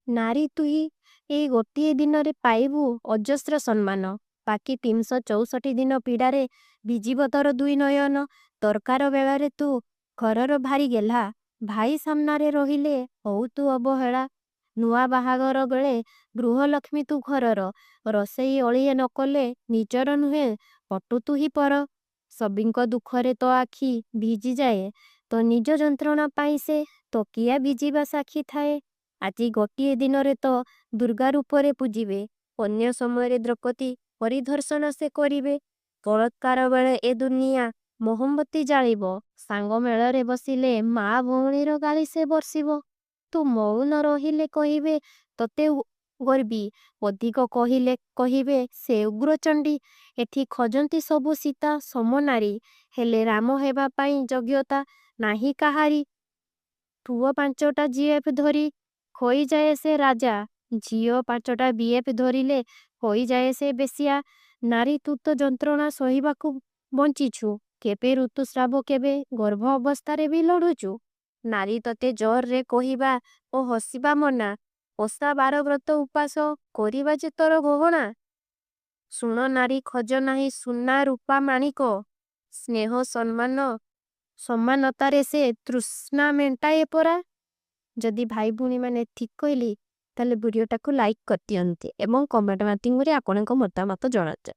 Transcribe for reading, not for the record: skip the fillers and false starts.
ନାରୀ ତୁହି ଏଇ ଗୋଟିଏ ଦିନରେ ପାଇବୁ ଅଜସ୍ର ସମ୍ମାନ। ବାକି 364 ଦିନ ପୀଡ଼ାରେ ଭିଜିବ ତୋର ଦୁଇ ନୟନ। ଦରକାର ବେଳରେ ତୁ ଘରର ଭାରି ଗେହ୍ଲା। ଭାଇ ସାମ୍ନାରେ ରହିଲେ ହଉ ତୁ ଅବହେଳା। ନୂଆ ବାହାଘର ବେଳେ ଗୃହଲକ୍ଷ୍ମୀ ତୁ ଘରର। ରୋଷେଇ ଓଳିଏ ନକଲେ ନିଜର ନୁହେଁ ପଟୁ ତୁହି ପର। ସଭିଙ୍କ ଦୁଃଖରେ ତୋ ଆଖି ଭିଜିଯାଏ। ତୋ ନିଜ ଯନ୍ତ୍ରଣା ପାଇଁ ସେ ତକିଆ ଭିଜିବା ସାକ୍ଷୀ ଥାଏ। ଆଜି ଗୋଟିଏ ଦିନରେ ତୋ ଦୁର୍ଗା ରୂପରେ ପୂଜିବେ। ଅନ୍ୟ ସମୟରେ ଦ୍ରୌପଦୀ ପରି ଧର୍ଷଣ ସେ କରିବେ। ବଳତ୍କାର ବେଳେ ଏ ଦୁନିଆ ମହମବତୀ ଜାଳିବ। ସାଙ୍ଗ ମେଳରେ ବସିଲେ ମା ଭଉଣୀର ଗାଳି ସେ ବର୍ଷିବ। ତୁ ମଉନ ରହିଲେ କହିବେ ତୋତେ ଗର୍ବୀ। ଅଧିକ କହିଲେ କହିବେ ସେ ଉଗ୍ରଚଣ୍ଡୀ। ଏଠି ଖୋଜନ୍ତି ସବୁ ସୀତା ସମ ନାରୀ। ହେଲେ ରାମ ହେବା ପାଇଁ ଯୋଗ୍ୟତା ନାହିଁ କାହାରି। ପୁଅ ପାଞ୍ଚଟା ଜିଏଫ୍ ଧରି ହୋଇଯାଏ ସେ ରାଜା। ଝିଅ ପାଞ୍ଚଟା ବିଏଫ୍ ଧରିଲେ ହୋଇଯାଏ ସେ ବେଶ୍ୟା। ନାରୀ ତୁ ତ ଯନ୍ତ୍ରଣା ସହିବାକୁ ବଞ୍ଚିଛୁ। କେବେ ଋତୁସ୍ରାବ କେବେ ଗର୍ଭ ଅବସ୍ଥାରେ ବି ଲଢ଼ୁଛୁ। ନାରୀ ତତେ ଜୋରରେ କହିବା ଓ ହସିବା ମନା। ଓଷା ବାର ବ୍ରତ ଉପାସ କରିବା ଯେ ତୋର ଗହଣା। ଶୁଣ ନାରୀ, ଖୋଜ ନାହିଁ ସୁନା ରୂପା ମାଣିକ। ସ୍ନେହ ସମ୍ମାନ ସମାନତାରେ ସେ ତୃଷ୍ଣା ମେଣ୍ଟାଏ ପରା। ଯଦି ଭାଇ ଭଉଣୀ ମାନେ ଠିକ କହିଲି ତାହେଲେ ଭିଡ଼ିଓଟାକୁ ଲାଇକ୍ କରିଦିଅନ୍ତି ଏବଂ କମେଣ୍ଟ ମାଧ୍ୟମରେ ଆପଣଙ୍କ ମତାମତ ଜଣାନ୍ତୁ।